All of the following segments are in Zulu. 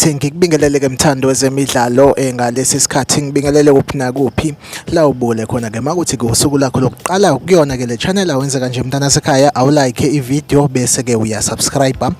Right, ngikubingelele ke mthando wezemidlalo ngalesi sikhathi, ngibingelele kuphi nakuphi la ubule khona ke. Makuthi ke usuku lakho lokuqala kuyona ke le channel, awenze kanje mntana sekhaya, awulike i-video bese ke uyasubscribe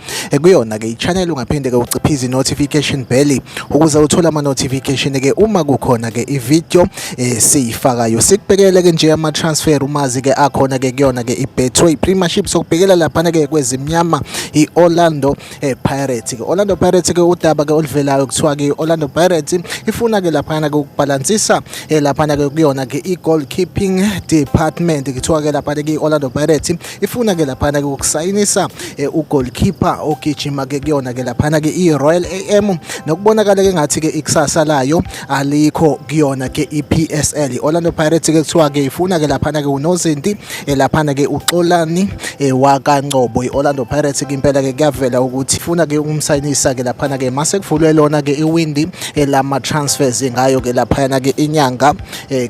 kuyona ke i-channel, ungaphinde ke uciphize i-notification bell ukuze uthole ama-notification ke uma kukhona ke i-video esiyifakayo. Sikubhekele ke nje ama-transfer umazi ke akhona ke kuyona ke i-Betway Premiership. Sokubhekela laphana ke kwezimnyama, i-Orlando Pirates ke. Orlando Pirates ke, udaba ke oluvelayo kuthiwa ke Orlando Pirates ifuna ke laphana ke ukubhalansisa laphana ke kuyona ke i-goalkeeping department. Kuthiwa ke laphana ke Orlando Pirates ifuna ke laphana ke ukusayinisa ugoalkeeper ogijima ke kuyona ke laphana ke i-Royal AM, nokubonakala ke ngathi ke ikusasa layo alikho kuyona ke i-PSL. Orlando Pirates ke kuthiwa ke ifuna ke laphana ke unozinti laphana ke uXolani wakaNgcobo. I-Orlando Pirates ke impela ke kuyavela ukuthi ifuna ke ukumsayinisa ke laphana ke mase kuvulwe lona ke iwindi lama transfers ngayo ke laphana ke inyanga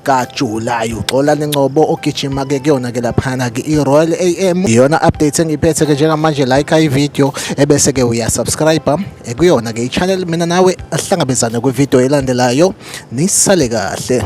kaJuly. UXolani Ngcobo ogijima ke kuyona ke laphana ke i-Royal AM. Iyona update engiphethe ke njengamanje. Like i-video ebese ke uyasubscribe kuyona ke i-channel. Mina nawe ahlangabezane kwivideo elandelayo. Nisale kahle.